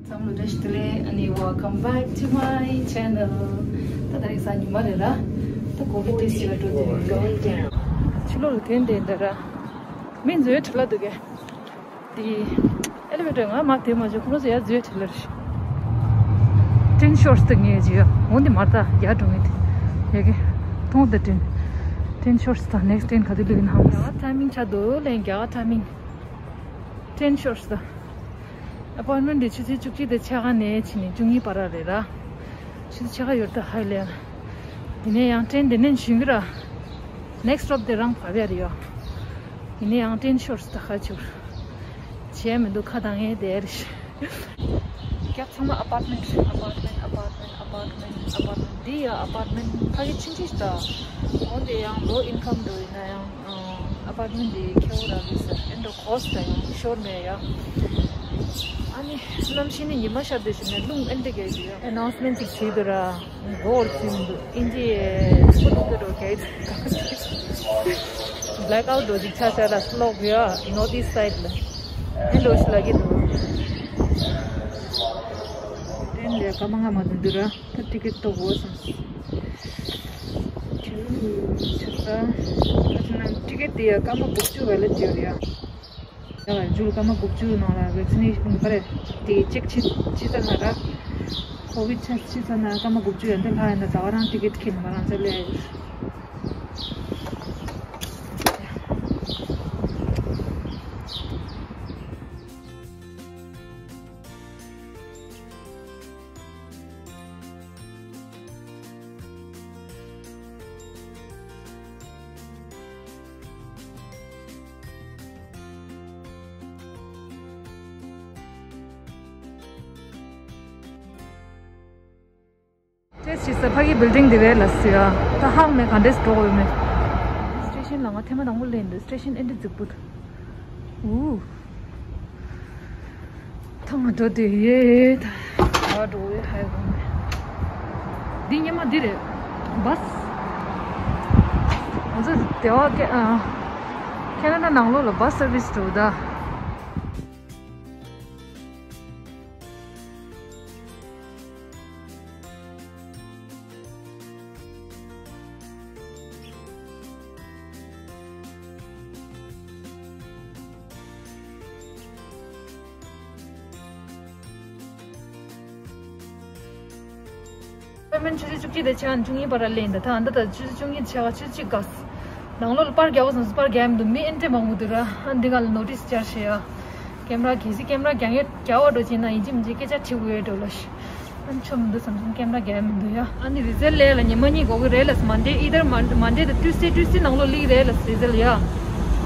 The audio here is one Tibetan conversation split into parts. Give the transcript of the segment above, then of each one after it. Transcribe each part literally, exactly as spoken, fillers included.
བསམ་བློ་བཀྲ་ཤིས་བདེ་ལེགས། ཨ་ནི། Welcome back to my channel. ད་ད་རེས་གཟའ་ཉི་མ་རེད་ར། ད་ཀོ་བི་ཊེ་སི་བྱེད་ལ་འགྲོ་དུས་རེད། ཕྱི་ལོགས་ལ་དེ་འདྲ་འདྲ་ར། མི་འཛུལ་བྲེལ་ལ་འདུག་གས། དེ་ཨེ་ལི་ཝེ་ཊར་ང་མ་དེ་མ་བྱུང་ཁོ་རང་ཚོ་ཡར་འཛུལ་བྲེལ་ལ་རེད། ཊེན་ཤོར་སི་ད་ངས་བྱས་ཡ། འོ་འདི་མར་ད་ཡར་འགྲོ་ངེས་དེ། ཡ་གི་མཐོང་ད་ཊེན། ཊེན་ཤོར་སི་ད་ནེག་སི་ཊེན་ག་དུས་ལུས་ཡིན་ཧམ། རྒྱ་གར་ཊའི་མིང་ཆགས་འདུག་ལན། རྒྱ་གར་ཊའི་མིང་། ཊེན་ཤོར་སི་ད། ཨ་པར་ཊི་མེན་ཊི་འདི་ཆུ་ཚོད་བཅུ་གཅིག་དང་ཕྱེད་ཀ་ནས་ཕྱིན་ནས་བཅུ་གཉིས་བར་ར་རེད་ར། ཆུ་ཚོད་ཕྱེད་ཀ་ཡོད་ད་ཧ་ལས། དེ་ནས་ཡང་ཊེན་དེ་ནས་བཞུན་གི་ར། ནེག་སི་ཊི་སི་ཊོབ་དེ་རང་བབས་ཡ་རེད་ཡ། དེ་ནས་ཡང་ཊེན་ཤོར་སི་ད་ཁ་ཆུར། བྱས་མི་འདུག་ཁ་གདངས་ཡས་དེ་རེད། རྒྱབ་ཚང་མ་ཨ་པར་ཊི་མེན་ཊི། ཨ་པར་ཊི་མེན་ཊི། ཨ་པར་ཊི་མེན་ཊི། ཨ་པར་ཊི་མེན་ཊི། ཨ་པར་ཊི་མེན་ཊི། འདི་ཡ་ཨ་པར་ཊི་མེན་ཊི་ཕ་གི་ཆུང་ཆུང་ཞིག་ད། འོན་ཏེ་ཡང་ལོ་ཨིན་ཀམ་འགྲོ་ཡིན་ན་ཡང་། ཨ་པར་ཊི་མེན་ཊི་འདི་ཁེ་བོ་རག་གི་ཟེར། ཨེ་འགྲོ་ཁོ་སི་ད་ཡང་ཤོར་མེད་ཡ། ཨ་ནི་གནམ་གཤིས་ནི་ཉི་མ་ཤར་དུས་ཤིག་ནས་རླུང་ཨེ་འདྲ་རྒྱག་གི་ཡོད། ཨ་ནའུན་སི་མེན་ཊི་ཅིག་བྱས་འདུག་ར། མགོ་བོར་ཚུད་མི་འདུག་ཨིན་ཇི་ཡི་སྐུ་ཐུག་གི་འགྲོ་རྒྱག་གི་འདུག་བྷེ་ལེག་ཨའུཊ་འགྲོ་ཅིག་ཆ་ཤ་ལ་སི་ལོག་ཡ་ནོར་ཐི་ཨིསྟ་སའིཌ་ལ། ཨེ་འགྲོ་ཞིག་ལ་གི་འདུག་ཨེ་འདྲ་སྐར་མ་ལྔ་མ་འདུག་འདུག་ར། ད་ཊི་ཀེ་ཊི་ཐོབ་དགོས་བསམ། ཆ་ཚང་ཨ་ཅེ་ན་ཊི་ཀེ་ཊི་དེ་ཡ་སྐར་མ་དགུ་བཅུ་བ་ལ་བརྗེ་རེད་ཡ། ཡ་ལ་ཇུ་ལ་སྐར་མ་དགུ་བཅུ་ནང་ལ་ཝེག་སི་ནེ་ཤན་ག་རེ་དེ་ཅེག་བྱེད་བྱེད་ཚར་ན་ར། ཀོ་བི་ཊི་ཊེ་སི་ཊི་བྱེད་ཚར་ན་སྐར་མ་དགུ་བཅུ་ཡན་དུ་ལྷག་ཡིན་ན་ཟླ་བ་རང་ཊི་ཀེ་ཊི་ཁྱེར་ནས་ང་རང་ཚོ་སླེབས་ཡོད། ཊེ་སི་ཊི་བྱེད་ས་ཕ་གི་བིལ་ཌིང་འདི་རེད་ལ་ཟེར་ཡ། ད་ཧ་གོ་མེད་ག་འདྲས་འགྲོ་དགོས་མེད། སི་ཊེ་ཤན་ལ་ང་ཐེངས་མ་དང་པོ་སླེབས་འདུག་སི་ཊེ་ཤན་ཨེ་འདྲ་རྫིག་པོ་འདུག་ཨུ། ཐང་འགྲོ་དུས་ཡོད། ད་འགྲོ་ཡོད་ཧ་གོ་མེད། འདི་སྔོན་མ་འདི་རེད། བྷ་སི། ང་ཚོ་དེ་བ་ཀེ་ཨ། ཁེ་ན་ཌ་ནང་ལོགས་ལ་བྷ་སི་སར་བི་སི་འགྲོ་ད། ཨ་པར་ཊི་མེན་ཊི་ཆུ་ཚོད་བཅུ་གཅིག་དང་ཕྱེད་ཀ་ནས་བཅུ་གཉིས་བར་ལ་སླེབས་ཡིན་ད། ད་ད་ལྟ་ཆུ་ཚོད་བཅུ་གཉིས་ཕྱེད་ཀ་ཆུ་ཚོད་གཅིག་འགོར། ནང་ལོགས་ལ་པར་རྒྱག་དགོས་བསམ་སོང་། པར་རྒྱག་ཡ་མི་འདུག་མི་ཨེ་འདྲ་མང་པོ་འདུག་ར། ཨ་འདི་ག་ལ་ནོ་ཊི་སི་སྦྱར་བྱས་ཡ། ཀེམ་ར་གལ་སྲིད་ཀེམ་ར་རྒྱག་ཡ་རྒྱག་པ་འགྲོ་བྱས་ན་ཡིན་གཅིག་མིན་གཅིག་སྐད་ཆ་དྲི་དགོས་ཡ་འགྲོ་ལ་ཤི། ཨ་ནི་ཆོ་མི་འདུག་བསམ་སོང་། ཀེམ་ར་རྒྱག་ཡ་མི་འདུག་ཡ། ཨ་ནི་རི་ཛལ་སླེབས་ལ་ཉི་མ་གཉིས་འགོར་གི་རེད་ལ། མན་ཌེ་ཨི་དར་མན་ཌེ་དང་ཊུ་སི་ཌེ། ཊུ་སི་ཌེ་ནང་ལོགས་སླེབས་རེད་ལ་རི་ཛལ་ཡ།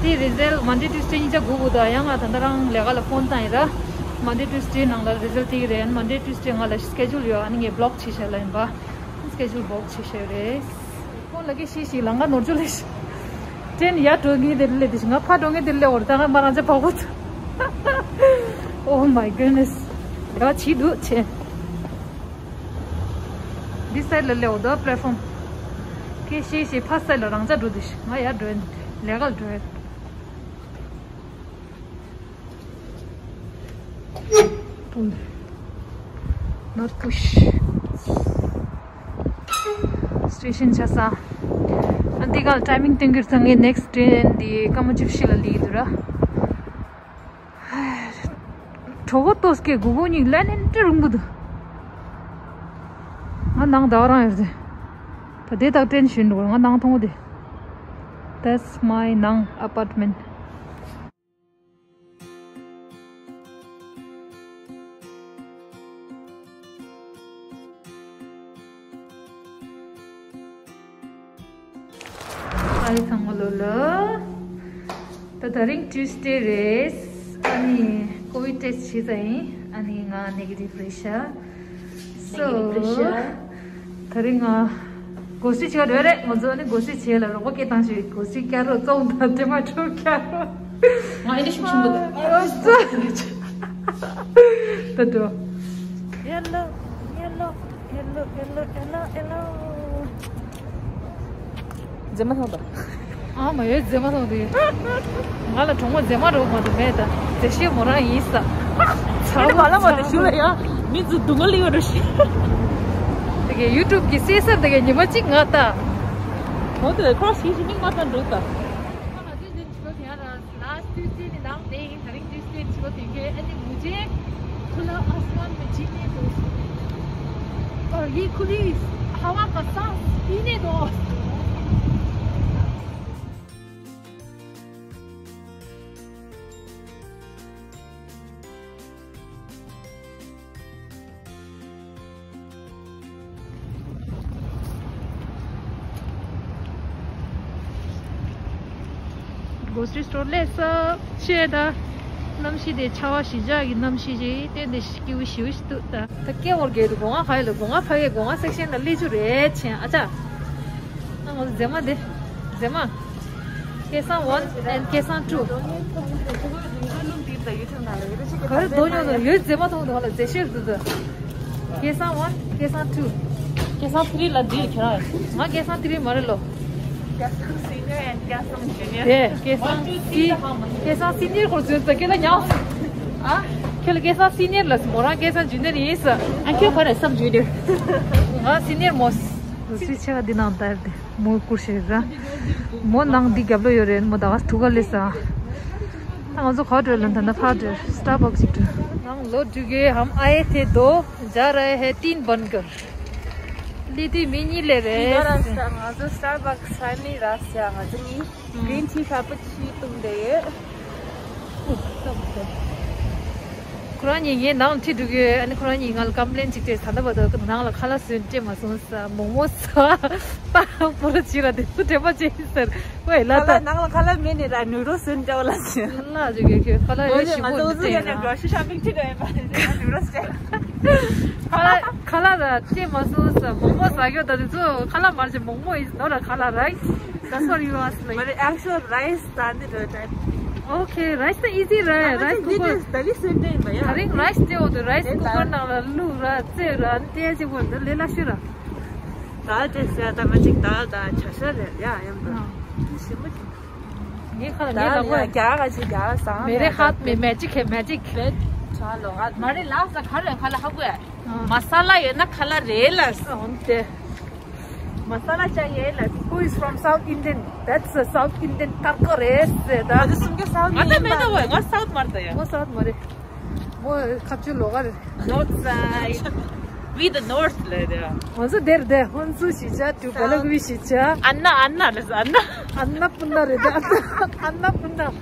དེ་རི་ཛལ་མན་ཌེ་ཊུ་སི་ཌེ་གཉིས་ཆ་སྒུག་དགོས་ད། ཡང་ང་ད་ལྟ་རང་ལས་ཀ་ལ་ཕོན་བཏང་ཡིན་ར། མན་ཌེ་ཊུ་སི་ཌེ་ནང་ལ་རི་ཛལ་སྟེར་གི་རེད། ཨ་ནི་མན་ཌེ་ཊུ་སི་ཌེ་ང་ལ་སི་ཀེ་ཇུལ་ཡོད། ཨ་ནི་ངས་བྷི་ལོག་བྱས་བཞག་ལ་ཡིན་པ། སི་ཀེ་ཇུལ་བྷི་ལོག་བྱས་བཞག་རེད། ཁོང་ལ་སྐད་ཤེས་ཤིག་ལ་ང་ནོར་འཆུག་ལས་ཤིག་ཊེན་ཡར་འགྲོ་ངེས་དེ་སླེབས་དེ་ཤིག་ང་ཕར་འགྲོ་ངེས་དེ་སླེབས་འོར་ད་ང་མ་རང་ཅག་བག་བུ། Oh my goodness. རེ་བ་བྱེད་འདུག་བྱེད། འདི་སའིཌ་ལ་སླེབས་འོ་ད་པི་ལེཊ་ཕོམ། སྐད་ཤེས་ཤིག་ཕར་སའིཌ་ལ་རང་ཅག་འགྲོ་དེ་ཤིག་ང་ཡར་འགྲོ་ཡིན་དེ་ལས་ཀ་ལ་འགྲོ་ཡིན། Pull. Not push. སི་ཊེ་ཤན་ཆགས་ས། ཨ་འདི་ག་ལ་ཊའི་མིང་སྟོན་གྱི་རེད་ད། ངའི་ནེག་སི་ཊི་ཊེན་འདི་སྐར་མ་བཅུ་བཞི་ལ་སླེབས་འདུག་ར། གྲོད་ཁོག་ལྟོགས་སྐད་སྒུག་སྒུག་གཉིས་ལན་ཨེ་འདྲ་རིང་པོ་འདུག་ང་ནང་ཟླ་བ་རང་ཡོད་རེད། ད་དེ་དག་ཊེན་ཤན་འགྲོ་ང་ནང་མཐོང་གི་དེ། That's my ནང་ཨ་པར་ཊི་མེན་ཊི། ཨ་རི་ཚང་མ་ལོ་ལོ། ད་དེ་རིང་ཊུ་སི་ཌེ་རེད། ཨ་ནི་ཀོ་བི་ཌི་ཊེ་སི་ཊི་བྱས་ཚར་ཡིན། ཨ་ནི་ང་ནེ་གེ་ཊིབ་རེད་ཤག་སོ། ད་རིང་ང་སྒོ་རྩིས་བྱེད་ག་འགྲོ་ཡ་རེད། ང་ཚོ་ཨ་ནི་སྒོ་རྩིས་བྱེད་ལ་རོགས་པ་སྐད་བཏང་ཞིག་སྒོ་རྩིས་བསྐྱར་རོགས་བཙོང་དང་དེ་མ་འཕྲོ་བསྐྱར་རོགས། ང་ཨེ་ནི་ཤུགས་ཆེན་པོ་འདུག་ཨ་ཙི། ད་འགྲོ། ཡེ་ལོ། ཡེ་ལོ། ཡེ་ལོ། ཡེ་ལོ། ཡེ་ལོ། ཡེ་ལོ། མཛེས་མ་མཐོང་དང་། ཨ་མ་ཡོད་མཛེས་མ་མཐོང་དུས། ང་ལ་གྲོགས་མོ་མཛེས་མ་རོགས་མ་གཏོགས་མེད་ད། མཛེས་ཤོས་མོ་རང་ཡིན་ས། ཁྱེད་མ་ལ་མ་དེ་ཞུ་ལ་ཡ། མི་ཚོ་སྡུག་བསྔལ་ཡོད་རེད་ཤི། དེ་གའི་ཡུ་ཊུབ་གི་གསེར་སར་དེ་གའི་ཉི་མ་གཅིག་ང་ལྟ། འོ་དེ་ཁོ་ཤི་ཤི་མིག་མ་ལྟ་འགྲོ་ལྟ། Last Tuesday ནི་ནང་དེ་ཡིན། ད་རིང་Tuesday ནི་ཕྱི་ལོགས་དེ་གའི་ཨ་ནི་མུ་ཇེ་ཁུ་ལ་ཨ་སི་མན་མེ་ཇི་ནེ་དོ། और ये खुली हवा का सांस पीने दो। གོ་སི་སི་ཊོར་ལས་ས་ཆེ་ད། གནམ་གཤིས་དེ་ཆར་པ་ཞི་འཇགས་ཀྱི་གནམ་གཤིས་ཤིག་བསྟན་ཏེ་སྐྱིད་པོ་ཞེ་པོ་ཞིག་འདུག་ད། ད་སྐད་འོར་གལ་དུ་སྒོ་ང་ཁ་ཡོད་ལ་སྒོ་ང་ཕ་གའི་སྒོ་ང་སེག་ཤན་ལ་སླེབས་རྒྱུ་རེད་ཆེན་ཨ་ཅག་ཨ་ང་ཚོ་མཛེས་མ་དེ། མཛེས་མ། སྐལ་བཟང་one and སྐལ་བཟང་two། ག་རེ་རྡོ་ཉོ་དང་ཡོད་མཛེས་མ་མཐོང་དང་ལ་མཛེས་ཤོས་འདུག་ད། སྐལ་བཟང་one སྐལ་བཟང་two། སྐལ་བཟང་three ལ་འདིར་ཁྱེད་རང་། ང་སྐལ་བཟང་three མ་རེད་ལོ། སྐལ་བཟང་senior and སྐལ་བཟང་junior། དེ་སྐལ་བཟང་སི་སྐལ་བཟང་senior ཁོར་ཚོས་ད་སྐལ་ལ་ཉག་ཨ། ཁྱོད་ལ་སྐལ་བཟང་senior ལ་མོ་རང་སྐལ་བཟང་junior ཡིན་ས། ཨ་ཁྱོད་ག་རེ་sub junior། ང་senior མོ། རུ་སུའི་ཆེ་བ་འདི་ནང་ལྟར་ཏེ་མོ་བཀུར་ཤེས་ར། མོ་ནང་འདི་རྒྱབ་ལོ་ཡོད་རེད། མོ་ད་ག་ཐུག་ག་ལེ་ས། ད་ང་ཚོ་ག་བྲོས་ལ་ད་ད་ཕར་བྲོས་Starbucks ཅིག་བྲོས། ནང་ལོ་དྲུག་གེ་ཧམ་ཨ་ཡེ་ཐེ་དོ་ཇ་ར་ཧེ་ཏིན་བན་གར། ལི་ཏི་མི་གཉིས་ལེ་རེད། ང་ཚོ་Starbucks ཧ་ནི་ར་སི་ང་ཚོ་གཉིས། Green tea cappuccino བཏུང་བསྡད་ཡོད། ཁོ་རང་གཉིས་ངའི་ནང་ལ་ཁྲིད་འགྲོ་གི་ཡོད། ཨ་ནི་ཁོ་རང་གཉིས་ང་ལ་complain ཅིག་སྤྲད། ད་ལྟ་བར་དུ་ནང་ལ་ཁ་ལག་བཟོས་སྤྲད་མ་སོང་ཟེར། མོག་མོག་ཟ་ད་པོ་ར་བྱི་ར་དེ་ཚོ་དྲན་པ་བརྗེད་ཟེར། ཝེ་ལ་ད་ནང་ལ་ཁ་ལག་མེད་ནི་ར་ནུ་རོ་བཟོས་འདྲ་བ་ལ་ཟེར། ལ་ཇུ་གི་ཁྱོད་ཁ་ལག་ཡོད་ཞིམ་པོ་འདི་སྤྲད་ཡིན་ན། Grocery shopping ཁྲིད་འགྲོ་ཡིན་པ་དེ་ནུ་རོ་སྤྲད། ཁ་ལག་ཁ་ལག་ར་སྤྲད་མ་སོང་ཟེར། མོག་མོག་ཟ་གི་ཡོད། ད་དེ་ཚོ་ཁ་ལག་མ་རེད། མོག་མོག་is not a ཁ་ལག་right? That's what you asked, like. But actual rice ད་འདི་རེད་ད། Okay, rice ད་easy རེད། Rice cooker ད་གི་སོན་འདྲེན་མ་ཡ། ད་རིང་rice སྤྲད་འོ་དུ་rice cooker ནང་ལ་བླུགས་ར་བཙོས་ར་ཏེ་ཅི་བོ་འདི་ལས་སླ་ཤོས་ར། ད་དེ་ཟེར་ད་མ་ཅིག་ད་ད་ཆ་ཤ་རེད་ཡ་ཡང་ད། ཞིམ་པོ་ཅིག་ངའི་ཁ་ལ་ངའི་ལག་པ་རྒྱ་ག་ཅིག་རྒྱ་ག་སང་མེ་རེ་ཧ་མེ་magic magic ཆ་ལོ་ཨ། མ་རེད་ལགས་ས་ག་རེ་ཁ་ལ་ཧ་གོ་ཡ། མ་ས་ལ་ཡོད་ན་ཁ་ལ་རེད་ལ། འོན་ཏེ། Masala chahiye la. Who is from South Indian? That's a South Indian tarko race. ང་ཚོ་སུམ་ཀ་South ང་ཚོ་མེད་ན་བས་ང་South མ་རེད་ཡ། ང་South མ་རེད། ང་ཁ་ཆུ་ལོག་ག་རེད། North side. We the North ལ་རེད། ང་ཚོ་དེར་དེ་ཧོན་སུ་ཞིག་ཆ་དུ་བ་ལ་གུ་ཞིག་ཆ། ཨན་ན་ཨན་ན་ལ་ཨན་ན། ཨན་ན་པུན་ན་རེད་དེ་ཨན་ན་ཨན་ན་པུན་ན།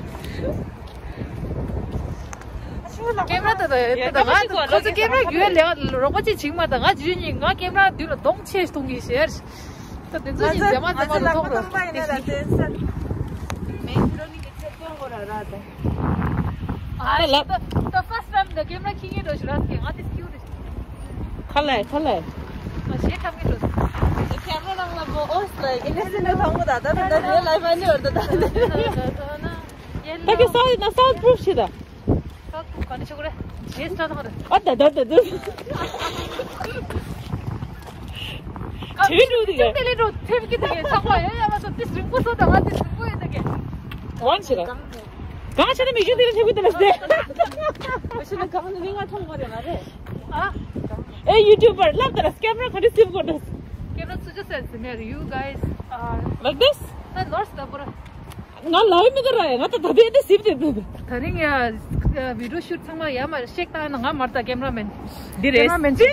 ཀེམ་ར་ད་ད་ད་ང་ཁོ་ཚོ་ཀེམ་ར་རྒྱུས་ལས་རོགས་པ་ཅིག་བྱིང་མ་ད་ང་རྒྱུས་ཉིན་ང་ཀེམ་ར་དུས་ལ་གདོང་ཆེ་གཏོང་གི་ཤེར། ད་དེ་ཚོ་ཡིན་མཛེས་མ་མཛེས་མ་ལ་མཐོང་རོགས། ཨ་ལ། ད་first time the camera ཁྱི་ངན་འགྲོ་ཤི་ར་སྐད་ང་དེ་སྐྱུར་རེ། ཁ་ལ་ཁ་ལ། ང་ཞེ་ཁམ་ངན་འགྲོ། Camera ནང་ལ་མོ་ཨོས་ལ་ཨིན་ཌི་སི་ནི་ཐང་མོ་ད་ད་ད་ད་real life ཨ་ནི་བར་ད་ད། ད་གི་སའོ་ན་སའོ་པྲུབ་ཤི་ད། ད་ཁུ་ག་ནི་ཆོག་རེད། ཇེ་སི་ཊ་ཐང་རེད། ཨ་ད་ད་ད་ད། ཇེ་འགྲོ་དེ་ག་ཅུང་དེ་ལས་འགྲོ་ཐེབས་ཀྱི་དེ་ག་ཚང་མ་ཡོད་ཡ་མ་སོ་ཏི་སྲིན་པོ་སོ་ད་ང་ཏི་སྲིན་པོ་ཡོད་དེ་ག་ཝང་ཆི་ར། གང་ཆ་ན་མི་ཞུ་དེ་ལ་ཐེབས་ཀྱི་དེ་ལ་སྟེ། ཨ་ཤི་ན་གང་ནི་མི་ང་ཐོང་མ་རེད་ང་རེད། ཨ། ཨེ་ཡུ་ཊུབ་པར་ལབ་ད་ར་ཀེམ་ར་ག་རེ་སིབ་གོ་ད། ཀེམ་ར་ཚུ་ཇ་སེན་སི་མེར། You guys are like this? ད་ནོར་སི་ད་པུ་ར། ང་ལའི་མི་ག་ར་ཡ་ང་ད་ད་དེ་དེ་སིབ་དེ་དེ། ད་རིང་ཡ་video shoot ཚང་མ་ཡ་མ་ཤེག་ད་ན་ང་མར་ད་ཀེམ་ར་མེན། འདི་རེད། ཀེམ་ར་མེན་ཅི།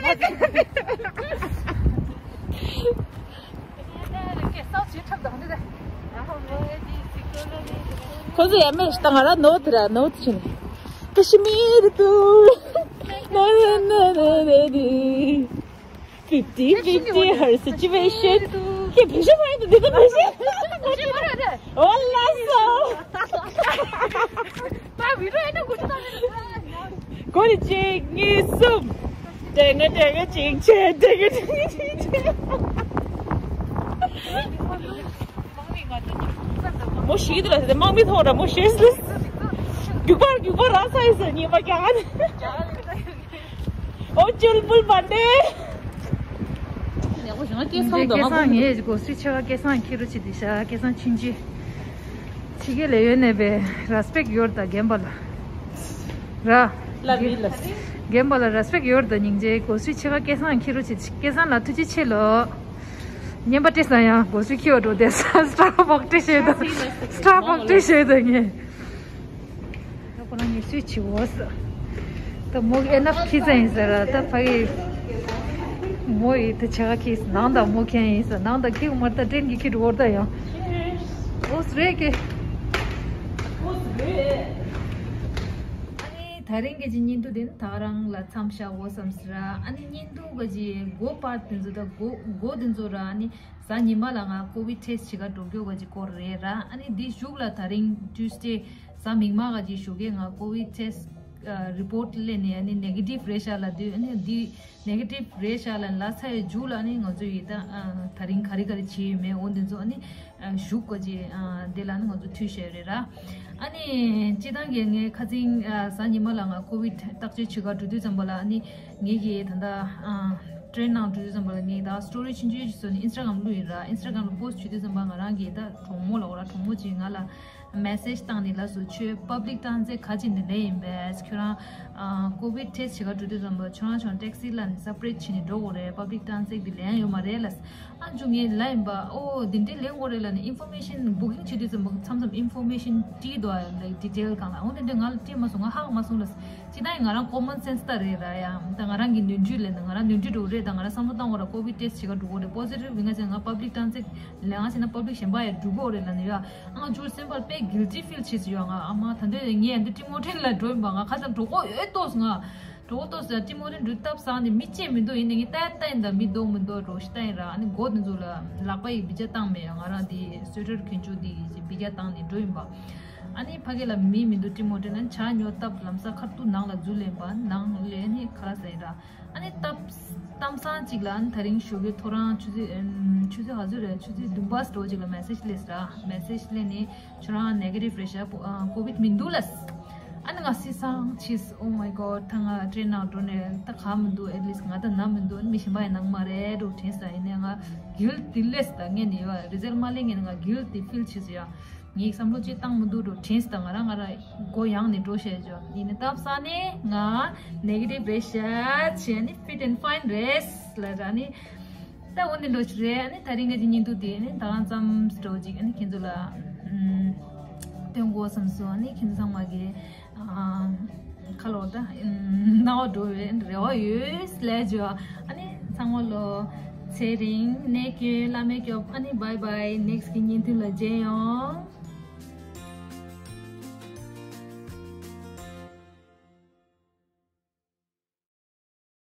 ཁོ་ཚོ་ཡ་མེ་ཤི་ད་ང་ར་ནོ་དེ་ར་ནོ་དེ་ཆི་ནི། ཀ་ཤི་མིར་དུ། ན་ན་ན་ན་ན་ན། Fifty fifty her situation. ཁྱེད་བེ་ཤ་མ་ཡིན་དུ་འདི་ད་བེ་ཤ། ཨོ་ལ་སོ། ད་བི་རོ་ཨེ་ན་གོ་ཆུ་ད་ནི། གོ་ནི་གཅིག་གཉིས་གསུམ། དྲན་ང་དྲན་ང་གཅིག་བྱས་དྲན་ང་དྲན་ང་གཅིག་བྱས། མོ་ཤི་དུ་ལ་དེ་དམག་མི་ཐོག་ར་མོ་ཤེས་ལ། རྒྱུག་པར་རྒྱུག་པར་ར་ས་ཡི་ཟེར་ཉི་མ་ཀྱང་། ཨོ་ཅུལ་བུལ་མ་འདེ། ཡག་པོ་བྱུང་ང་སྐད་སང་དང་ང་སྐད་སང་ངས་གོ་སྲིད་ཆེ་བ་སྐད་སང་ཁྱི་རུ་ཆི་དི་ཤ་སྐད་སང་ཆིན་ཅི། ཕྱི་རྒྱལ་ལ་ཡོད་ནས་པའི་རེ་སི་པེག་ཡོད་ད་རྒན་པ་ལ། ར། ལ་མི་ལ། རྒན་པ་ལ་རེ་སི་པེག་ཡོད་དོ། སྙིང་རྗེ། སྒོ་སུའི་ཕྱེད་ཀ་སྐལ་བཟང་ཁྱེར་རོགས་བྱེད། སྐལ་བཟང་ལགས་ཐུགས་རྗེ་ཆེ་ལོ། བརྙན་པ་སྤྲད་ས་ཡང་སྒོ་སུའི་ཁྱེར་བ་འགྲོ་བསྡད་ས། སི་ཊར་བག་སྤྲད་བྱས་དོ། སི་ཊར་བག་སྤྲད་བྱས་དོ་ངས། ད་ཁོ་རང་ངས་སུའི་བྱེད་འོ་ས། ད་མོ་གི་ཨེ་ནབ་ཁྱི་ཙམ་ཡིན་ཟེར་ར། ད་ཕ་གི་མོ་ཡི་ད་ཕྱེད་ཀ་ཁྱི་ནང་ད་མོ་ཁྱི་ཡིན་ཟེར། ནང་ད་ཁྱི་མར་ད་ཏྲེན་གི་ཁྱི་འགྲོ་བར་ད་ཡང་འོ་ས་རེད་ཀི། ཨ་ནི་ད་རིང་གི་ཅི་བརྙན་ཐུང་དེ་ནི་ད་རང་ལ་མཚམས་བཞག་འོ་བསམ་ཟེར་ར། ཨ་ནི་བརྙན་ཐུང་གི་ཅི་མགོ་པར་དེ་ཚོ་ད་མགོ་མགོ་དེ་ཚོ་ར། ཨ་ནི་གཟའ་ཉི་མ་ལ་ང་ཀོ་བིད་ཊེ་སི་བྱེད་ག་འགྲོ་རྒྱུ་ག་ཅི་སྐོར་རེད་ར། ཨ་ནི་འདི་གཞུག་ལ་ད་རིང་ཊུ་སི་ཌེ་གཟའ་མིག་དམར་ག་ཅི་ཞོགས་ཀས་ང་ཀོ་བིད་ཊེ་སི་རི་པོར་ཊི་སླེབས་ནས། ཨ་ནི་ནེ་གེ་ཊིབ་རེད་ཤག་ལབ་དུས། ཨ་ནི་འདི་ནེ་གེ་ཊིབ་རེད་ཤག་ལབ་ལབ་ཚར་བའི་མཇུག་ལ་ཨ་ནི་ང་ཚོ་ཡི་ད་ད་རིང་ག་རེ་ག་རེ་བྱས་ཡོད་མེད་འོ་འདི་ཚོ། ཨ་ནི་གཞུག་ག་ཅི་འདི་ལ་ནི་ང་ཚོ་ཐུགས་བཞེས་རེད་ར། ཨ་ནི་སྤྱིར་བཏང་གི་ངས་ཁ་སང་གཟའ་ཉི་མ་ལ་ང་ཀོ་བིད་བརྟག་དཔྱད་བྱེད་ག་འགྲོ་དུས་ཙམ་པ་ལ། ཨ་ནི་ངེད་ཀྱི་ད་ལྟ་ཊྲེན་ནང་འགྲོ་དུས་ཙམ་པ་ལ་ངས་ད་སི་ཊོ་རི་ཆུང་ཆུང་ཞིག་བཟོས་ནས་ཨིན་སི་ཊ་གྷ་རམ་བླུགས་ཡིན་ར། ཨིན་སི་ཊ་གྷ་རམ་ལ་པོ་སི་ཊི་བྱེད་དུས་ཙམ་པ་ང་རང་གི་ད་གྲོགས་མོ་ལ་འོ་ར། གྲོགས་མོ་ཅིག་ང་ལ་མེ་སེ་ཇི་བཏང་ནས་ལབ་སོང་། ཁྱོད་པབ་ལིག་ཊ་རན་སིཊ་ག་ཅི་ནས་ལེན་ཡིན་པས། ཁྱོད་རང་ཀོ་བིད་ཊེ་སི་བྱེད་ག་འགྲོ་དུས་ཙམ་པ་ཁྱོད་རང་ཁྱོད་རང་ཊེག་སི་ལ་ནི་སེ་པ་རེཊ་བྱས་ནས་འགྲོ་དགོས་རེད། པབ་ལིག་ཊ་རན་སིཊ་འདི་ལེན་ཡོད་མ་རེད་ལབ། ཨ་མཇུག་ངས་ལབ་ཡིན་པ། ཨོ་འདི་འདྲའི་ལེན་དགོས་རེད་ལབ་ནས་ཨིན་ཕོར་མེ་ཤན་བུ་ཀིང་བྱེད་དུས་ཙམ་པ་མཚམས་མཚམས་ཨིན་ཕོར་མེ་ཤན་བྲིས་འདུག་ཨ། ལའིཀ་ཌི་ཊེལ་སྒང་ལ། འོ་དེ་འདྲ་ང་ལ་བྲིས་མ་སོང་། ང་ཧ་གོ་མ་སོང་ལ། སྤྱིར་བཏང་ང་རང་ཀོ་མོན་སེན་སི་ད་རེད་ར་ཡ། ད་ང་རང་གི་ནོར་འཁྲུལ་ལས་ན་ང་རང་ནོར་འཁྲུལ་འགྲོ་རེད། ད་ང་རང་བསམ་བློ་བཏང་དགོས་ར། ཀོ་བིད་ཊེ་སི་བྱེད་ག་འགྲོ་དགོས་རེད། པོ་སི་ཊིབ་ཡིན་ན་ཟེར་ང་པབ་ལིག་ཊ་རན་སིཊ་ལེན་ང་ཟེར་ན་པབ་ལིག་གཞན་པ་ཡ་འགྲོ་དགོས་རེད་ལབ་ནས་ཡ། ཨ་ང་ཅུར་སེམས་པར་དཔེ་གིལ་ཊི་ཕིལ་བྱེད་ཟེར་ཡ། ང་ཨ་མ་ད་འདོད་ངས་ཡ་འདི་ཊི་མོ་ཊན་ལ་འགྲོ་ཡིན་པ། ང་ཁ་སང་འགྲོ་དགོས་ཡོད་ཏོག་ང་། གྲོགས་ཏོག་ཙམ་ཊི་མོ་ཊན་འགྲོ་སྟབས་བཟང་ནས་མི་གཅིག་མི་འདུག་ཡིན་ནའི་ངས་ལྟ་ལྟ་ཡིན་ད་མི་འདུག་མི་འདུག་འགྲོ་ཞིག་ལྟ་ཡིན་ར། ཨ་ནི་མགོ་དེ་ཚོ་ལ་ལག་པ་ཡིས་བི་ཇ་བཏང་མེད། ང་རང་དེ་སུ་ཝེ་ཊར་གྱོན་ཆོག་དེ་ཡིས་བི་ཇ་བཏང་ནས་འགྲོ་ཡིན་པ། ཨ་ནི་ཕ་གི་ལ་མི་མི་འདུག་ཊི་མོ་ཊན་ལ་ཇ་ཉོ་སྟབས་ལམ་སང་ཁ་ཐུག་ནང་ལ་འཛུལ་ལེན་པ། ནང་ལས་ནི་ཁ་ལག་ཟ་ཡིན་ར། ཨ་ནི་སྟབས་གཏམ་བཟང་གཅིག་ལ་ཨ་ནི་ད་རིང་ཞོགས་ཀས་ཐོ་རངས་ཆུ་ཚོད་ཨམ་ཆུ་ཚོད་ག་ཚོད་རེད། ཆུ་ཚོད་བདུན་པ་ཙམ་གཅིག་ལ་མེ་སེ་ཇི་སླེབས་ར། མེ་སེ་ཇི་སླེབས་ནས་ཁྱོད་རང་ནེ་གེ་ཊིབ་རེད་ཤག་ཨ་ཀོ་བིད་མི་འདུག་ལབ། ཨ་ནི་ང་སེམས་བཟང་ཆེས། Oh my God. ད་ང་ཊྲེན་ནང་འགྲོ་ནས་ད་ག་མི་འདུག་ཨེ་ཊི་ལིསཊ་ང་ད་ན་མི་འདུག་ཨ་ནི་མི་གཞན་པ་ཡང་ན་གི་མ་རེད་འགྲོ་དྲན་ས། ཡིན་ནའི་ང་གིལ་ཊི་ལེས། ད་ངས་ནི་ཡོད་རི་ཛལ་མ་སླེབས་ངས་ནི་ང་གིལ་ཊི་ཕིལ་བྱེད་ཟེར་ཡ། ངས་བསམ་བློ་ཅིག་བཏང་མི་འདུག་འགྲོ་དྲན་ས། ད་ང་རང་ང་རང་མགོ་ཡང་ནས་འགྲོ་བཤད་ཆོག་ཡིན་ནའི་སྟབས་བཟང་ནས་ང་ནེ་གེ་ཊིབ་རེད་ཤག་བྱས་ནི་ཕིཊ་ཨེན་ཕའིན་རེད་ལབ་ར་ནི། ད་འོ་འདི་འདྲ་ཞིག་རེད། ཨ་ནི་ད་རིང་གི་བརྙན་ཐུང་དེ་ནི་ད་གང་ཙམ་འགྲོ་ཅིག་ཨ་ནི་ཁྱེད་ཚོ་ལ་ཨམ་སྟོན་དགོས་བསམ་སོང་། ཨ་ནི་ཁྱེད་ཚོ་ཚང་མ་གི་ཨ་ཁ་ལོ་ད་ཨམ་རྣ་བ་འགྲོ་བའི་རེ་བ་ཡོད་ལས་བྱོས། ཨ་ནི་ཚང་མ་ལོ་ཚེ་རིང་ནད་སྐྱོན་བླ་མེད་སྐྱོབ། ཨ་ནི་བྷའི་བྷའི། ནེག་སི་གི་བརྙན་ཐུང་ལ་མཇལ་ཡོང་།